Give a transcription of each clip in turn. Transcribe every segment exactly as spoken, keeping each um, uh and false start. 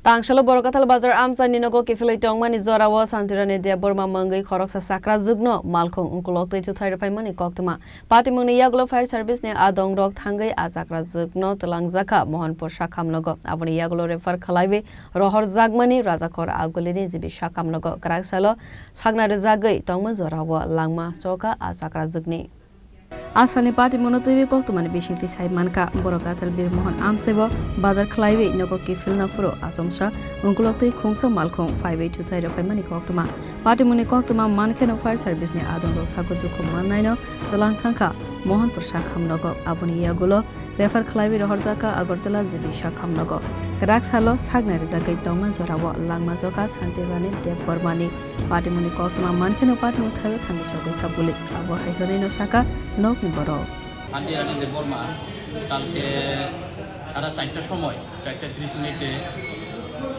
Tangsalo Borkathal Bazar amchaini nogo kiphilwi tongmani jorao Santirani Debbarma mungwi khoroksa chakrajwkno malkhung ungkulok twi chuthai rwphaimani koktwma. Patimungni yagulo fire service ni adongrok thangwi a chakrajwkno twlangjakha Mohanpur sakhamnogo. Aboni yagulo refer khlaiwi rohorjakmani Rajakhor Agulini G B sakhamnogo. Kwrak salo sakna rwjagwi tongma jorao langma chokha a chakrajwkni. Asalni patimungno twiwi koktwmani bisingtwi sai mankha, Borkathal Bir Mohan amchaibo bazar khlaiwi nogo kiphilna phuru achomsa ungkulok twi khungsa malkhung phaiwi chuthai rwphaimani koktwma. Patimungni koktwma mankheno fire service ni adongrok sago dukhu mannaino twlang thangkha Mohanpur sakhamnogo. Aboni yagulo refer khlaiwi rohorjakha Agartala G B sakhamnogo. Kwrak salo sakna rwjagwi tongma jorao langma jokha Santirani Debbarmani. Patimungni koktwma mankheno patimung thaio thangwi sogwi kha police. Abo hai hwnwino sakha nokni borok. Santirani Debbarma কালকে সাড়ে চারটার সময়, চারটা ত্রিশ মিনিটে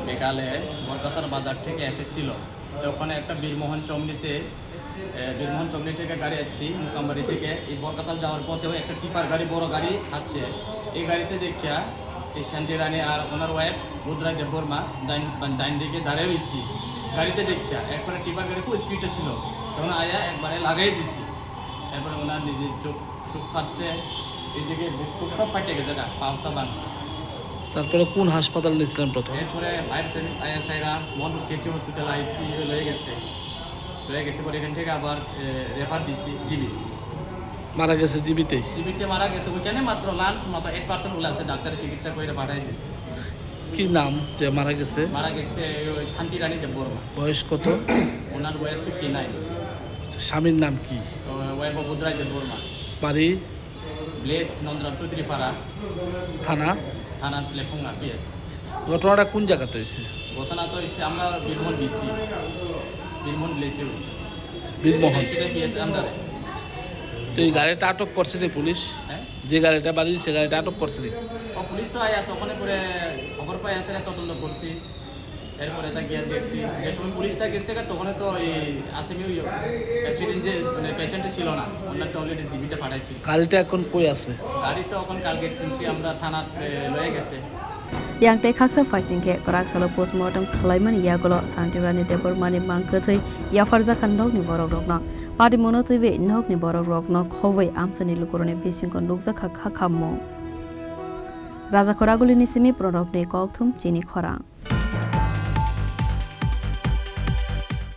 বিকালে বরকাতার বাজার থেকে এসেছিল। তো ওখানে একটা বীরমোহন চমনিতে, এ, বীরমোহন চমনি থেকে গাড়ি আসছি, মুকামবাড়ি থেকে। এই বরকাতাল যাওয়ার পথেও একটা টিপার গাড়ি, বড় গাড়ি আসছে। এই গাড়িতে দেখিয়া এই শান্তি রানী আর ওনার ওয়াইফ বুধরাজ দেববর্মা ডাইন, মানে ডাইন দিকে দাঁড়িয়ে রয়েছি। গাড়িতে দেখিয়া একবারে টিপার গাড়ি খুব স্পিডে ছিল, তখন আয়া একবারে লাগাই দিছি। এরপরে ওনার নিজের চোখ, চোখ ফাটছে, এদিকে বুক টুক সব ফাটে গেছে, গা, পাওসা ভাঙছে। তারপরে কোন হাসপাতালে নিয়েছিলেন প্রথম? এরপরে ফায়ার সার্ভিস আয়া সাইরা মোহনপুর সিএইচসি হসপিটাল আইসি লয়ে গেছে। লয়ে গেছে পরে এখান থেকে আবার, এ, রেফার দিছি জিবি। মারা গেছে জিবিতেই? জিবিতে মারা গেছে, ওইখানে মাত্র লাঞ্চ, মাত্র এইট পার্সেন্ট উলাইছে, ডাক্তারে চিকিৎসা করে পাঠাই দিছে। কি নাম যে মারা গেছে? মারা গেছে ওই শান্তি রানী দেববর্মা। বয়স কত? ওনার বয়স ফিফটি নাইন। স্বামীর নাম কি? ও, ওয়াইফ বুধরাজ দেববর্মা। বাড়ি? ভিলেজ নন্দরাম চৌধুরীপাড়া। থানা? থানা লেফুঙ্গা পিএস। ঘটনাটা কোন জায়গাতে হয়েছে? ঘটনা তো হয়েছে আমরা বীরমোহন বিসি, বীরমোহন ভিলেজে হয়েছে। বীরমোহন। সেটা পিএস আন্ডারে। তো এই গাড়িটা আটক করছে যে পুলিশ? হ্যাঁ? যে গাড়িটা বাড়ি, সে গাড়িটা আটক করছে যে? ও, পুলিশ তো আয়া তখন করে খবর পাই আছে না, তদন্ত করছি। এরপরে তা গিয়া দেখছি, যে সময় পুলিশটা গেছে গা, তখন তো এই আসামি ওই অ্যাক্সিডেন্ট যে, মানে, পেশেন্ট ছিল না, ওনার তো অলরেডি জিবিতে পাঠাইছিল। গাড়িটা এখন কই আছে? গাড়ি তো এখন কালকে শুনছি আমরা থানাত, এ, লয়ে গেছে। Yang tei khaksa phaising khe kwrak salo postmortem khwlaimani yagulo Santirani Debbarmani mang kwthwi yapharjakha nokni borokrokno. Patimungno twiwi nokni borokrokno khogwi amchaini lukurokni bisingo nukjakha kha khammung. Rajakhor Agulini simi Pranobni kokthum chini khorang.